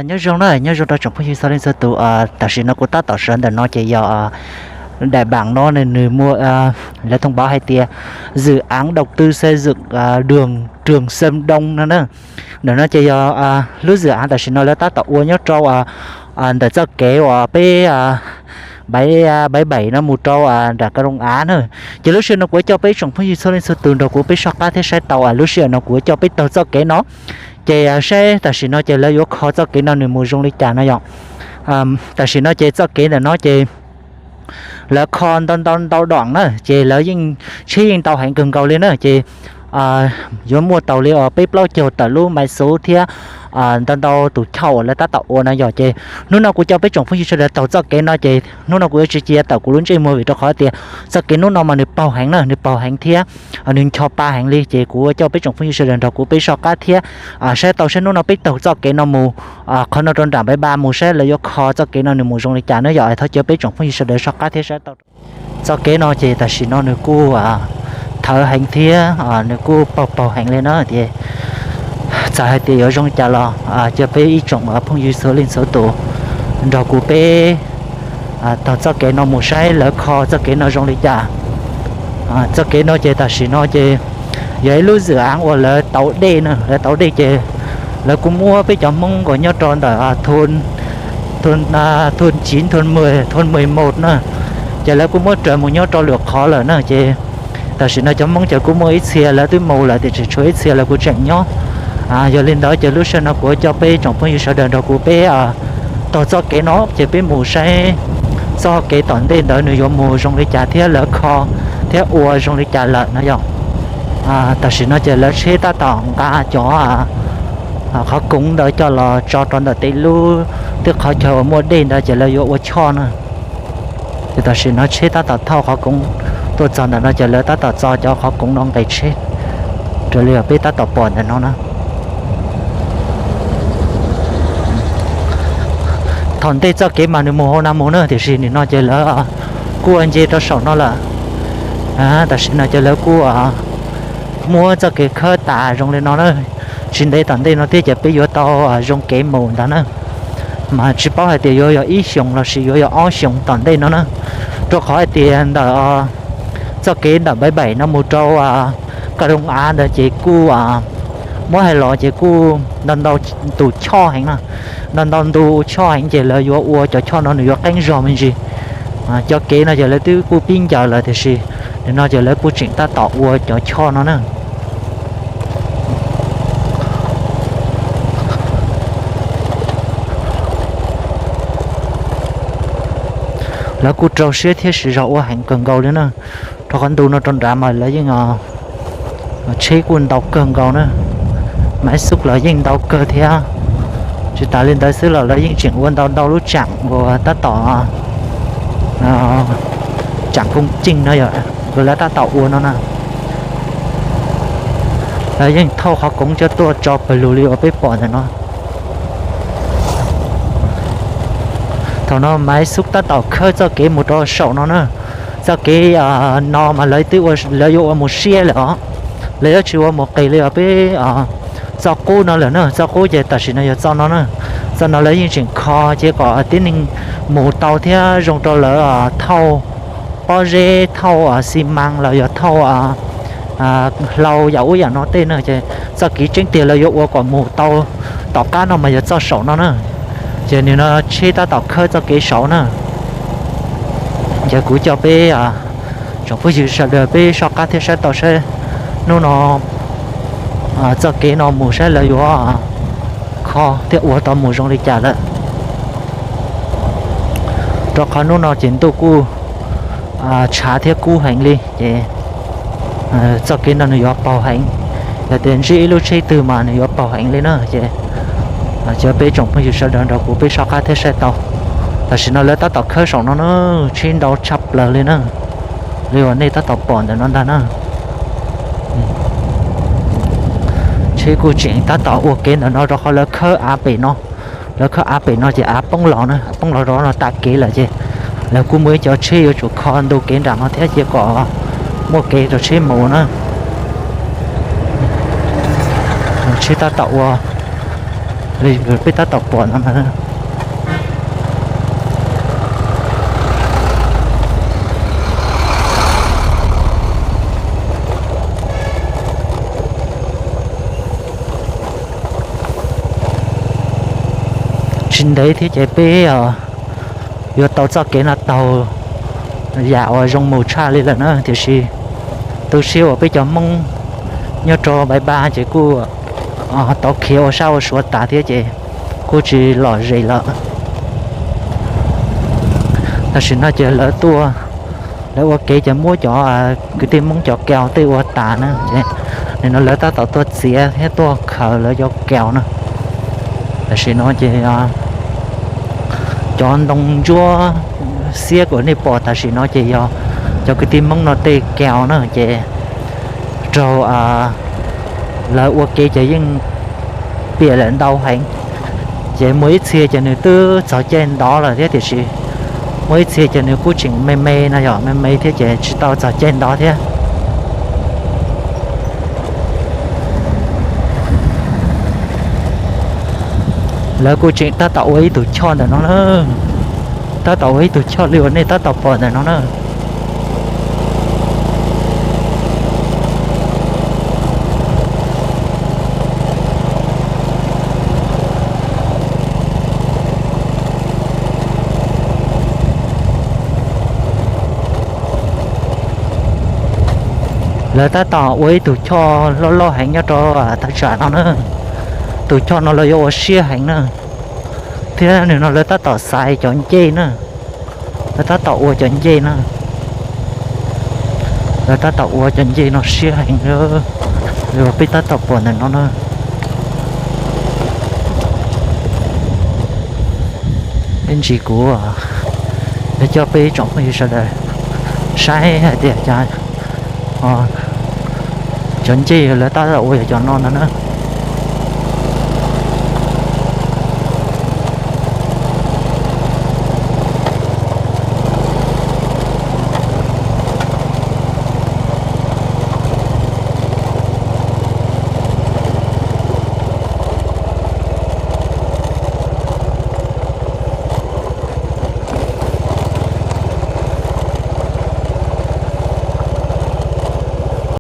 Nyob zoo na, nyob zoo rau tsoom phooj ywg txhua leej txhua tus. Tam sim no kuv tab tom sawv ntawm no ces yog daim npav no nws muaj lawv thông báo hais tias dự án đầu tư xây dựng đường Trường Sơn Đông no na. Ntawm no ces yog lub dự án tam sim no lawv tab tom ua nyob rau ntawm txoj kev uas peb bảy, bảy bảy no mus rau nram Ka Roo Av na. Ces lub sij hawm no kuv coj peb tsoom phooj ywg txhua leej txhua tus nrog kuv peb soj qab thiab saib tau lub sij hawm no kuv coj peb taug txoj kev no. Ces saib tam sim no ces lawv yuav kho txoj kev no nws mus zoo li cas no yom. Tam sim no ces txoj kev ntawm no ces lawv kho ntau ntau ntau dom na, ces lawv yeej tsheb yeej ntau heev kawg nkaus li na. Ces yuav muaj tau li uas peb plaub caug tawm lub maiv xub thiab ntau ntau tus choj uas lawv tab tom ua no yom. Ces hnub no kuv coj peb tsoom phooj ywg sawv daws taug txoj kev no ces hnub no kuv yuav tsis cia tawm kuv lub ntsej muag vim rau qhov tias txoj kev hnub no mas nws paug heev na, nws paug heev thiab nws ncho pa heev li. Ces kuv coj peb tsoom phooj ywg sawv daws nrog kuv peb soj qab thiab saib tau saib hnub no peb taug txoj kev no mus qhov no rau nram bảy ba mus saib lawv yuav kho txoj kev no nws mus zoo li cas na yom. Thov caw peb tsoom phooj ywg sawv daws soj qab thiab saib tau. Txoj kev no ces tam sim no nws kuj thawv heev thiab nws kuj paug paug heev li na. Ces txawm hais tias yuav zoo li cas los caw peb ib tsoom phooj ywg txhua leej txhua tus nrog kuv peb taug txoj kev no mus saib lawv kho txoj kev no zoo li cas. Txoj kev no ces tam sim no ces yog ib lub dự án uas lawv tauv dej na, lawv tauv dej ces lawv kuj muab peb cov Hmoob uas nyob rau ntawm thôn chín, thôn mười, thôn mười một na, ces lawv kuj muab raws mus nyob rau lwm qhov lawm na. Ces tam sim no cov Hmoob ces kuj muaj ib txhia lawv twb mus lawm tiam sis tshuav ib txhia lawv kuj tseem nyob. Yog li ntawd ces lub sij hawm no kuv coj peb tsoom phooj ywg sawv daws nrog kuv peb taug txoj kev no ces peb mus saib txoj kev tom ntej ntawd nws yuav mus zoo li cas thiab lawv kho thiab ua zoo li cas lawm no yom. Tam sim no ces lawv tsheb tab tom nqa cov qhov koov ntawd coj los tso rau ntawm tej lub tej qhov chaw uas muaj dej ntawd ces lawv yuav ua choj na. Ces tam sim no tsheb tab tom thauj qhov koov tuaj txog ntawm no ces lawv tab tom txo cov qhov koov no nqes tsheb raws li peb tab tom pom ntawm no na. Thaum ntej txoj kev mas nws mus hauv no mus na tiam sis nim no ces lawv kuj ua nce rau saum no lawm. Tam sim no ces lawv kuj muab txoj kev khawb tas zoo li no na. Tsis ntev tom ntej no thiab ces peb yuav tau zoo kev mus ntag na. Mas tsis paub hais tias yuav yog ib xyoos los sis yuav yog ob xyoos tom ntej no na. Rau qhov hais tias ntawm txoj kev ntawm bảy bảy no mus rau Ka Roo Av ntawd ces kuj muab hais los ces kuj ntau ntau tus choj heev na. Ntau ntau ntu choj heev ces lawv yuav ua cov choj no nws yuav qeeb zog me ntsis. Cov kev no ces lawv twb kuj pib ncaws lawm tiam sis nim no ces lawv kuj tseem tab tom ua cov choj no na. Lawv kuj rau siab thiab siv zog ua heev kawg nkaus li na. Rau qhov ntu no rau nrad mas lawv yeej tsheb kuj ntau kawg nkaus na, maiv xub los yeej ntau kawg thiab. Tsis tas li ntawd xwb los lawv yeej tseem ua ntau ntau lub tseem uas tab tom tseem koob ceej no yom, uas lawv tab tom ua no na. Lawv yeej thauj qhov koov coj tuaj tso pawg lug li uas peb pom ntawm no. Thaum no maiv xub tab tom khawb txoj kev mus rau saum no na. Txoj kev no mas lawv twb, lawv yuav ua mus siab lawm os. Lawv yuav tsis ua mus qis li os peb txoj qub no lawm na. Txoj qub ces tam sim no yog txoj no na. Txoj no lawv yeej tseem kho ces kom tib neeg mus tau thiab zoo rau lawv thauj pob zeb, thauj xi mas los yog thauj hlau yam ub yam no tej na. Ces txoj kev tseeb tiag lawv yuav ua kom mus tau tom qab no mas yog txoj saum no na. Ces nim no tsheb tab tom khawb txoj kev saud na. Ces kuv coj peb tsoom phooj ywg sawv daws peb soj qab thiab saib tau saib hnub no txoj kev no mus saib lawv yuav kho thiab ua tau mus zoo li cas lawm. Rau qhov hnub no ces ntuj kuj tshav thiab kub heev li ces txoj kev no nws yuav paug heev. Yog tias ntsib ib lub tsheb twg mas nws yuav paug heev li na. Ces cov peb tsoom phooj ywg sawv daws nrog kuv peb soj qab thiab saib tau. Tam sim no lawv tab tom khawb saum no na, tsheb ntau tshaj plaws li na, li uas nej tab tom pom ntawm no ntag na. Tsheb kuj tseem tab tom ua kev ntawm no rau qhov lawv khawb av pem no. Lawv khawb av pem no ces av poob los na, poob los rau no tas kev lawm ces lawv kuj muaj ib cov tsheb yuav tsum kho ntu kev nram no thiab ces kom muaj kev rau tsheb mus na. Tsheb tab tom ua Peb tab tom pom no na. Tsis ntev thiab ces peb yuav tau txoj kev no taug yam uas zoo mus tshaj li lawm na, tiam sis tu siab uas peb cov Hmoob nyob rau Npaiv Npab ces kuj tau khiav ua sab ua suav tas thiab ces kuj tsis lom zem lawm. Tam sim no ces lawv tuaj, lawv ua kev ces muab cov kwv tij Hmoob cov kaus tej ua tas na ces nim no lawv tab tom tuaj txiav thiab tuaj khaws lawv cov kaus na. Tam sim no ces cov ntoo ntsuab xiab uas nej pom tam sim no ces yog cov kwv tij Hmoob no tej kaus na ces raug lawv ua kev ces yeej piam lawm ntau heev. Ces muaj ib txhia ces nws twb txog caij ntov lawm thiab tiam sis muaj ib txhia ces nws kuj tseem me me no yom, me me thiab ces tsis tau txog caij ntov thiab. Lawv kuj tseem tab tom ua ib tug choj ntawm no na, tab tom ua ib tug choj li uas nej tab tom pom ntawm no na. Lawv tab tom ua ib tug choj loj loj heev nyob rau thaj tsam no na. Tus choj no lawv yuav ua siab heev na, thiab nim no lawv tab tom xaiv cov ncej na. Lawv tab tom ua cov ncej na, lawv tab tom ua cov ncej no siab heev li uas peb tab tom pom ntawm no na. Peb ntsis kuv, peb coj peb tsoom phooj ywg sawv daws saib hais tias cov ncej lawv tab tom ua yog cov no ntag na.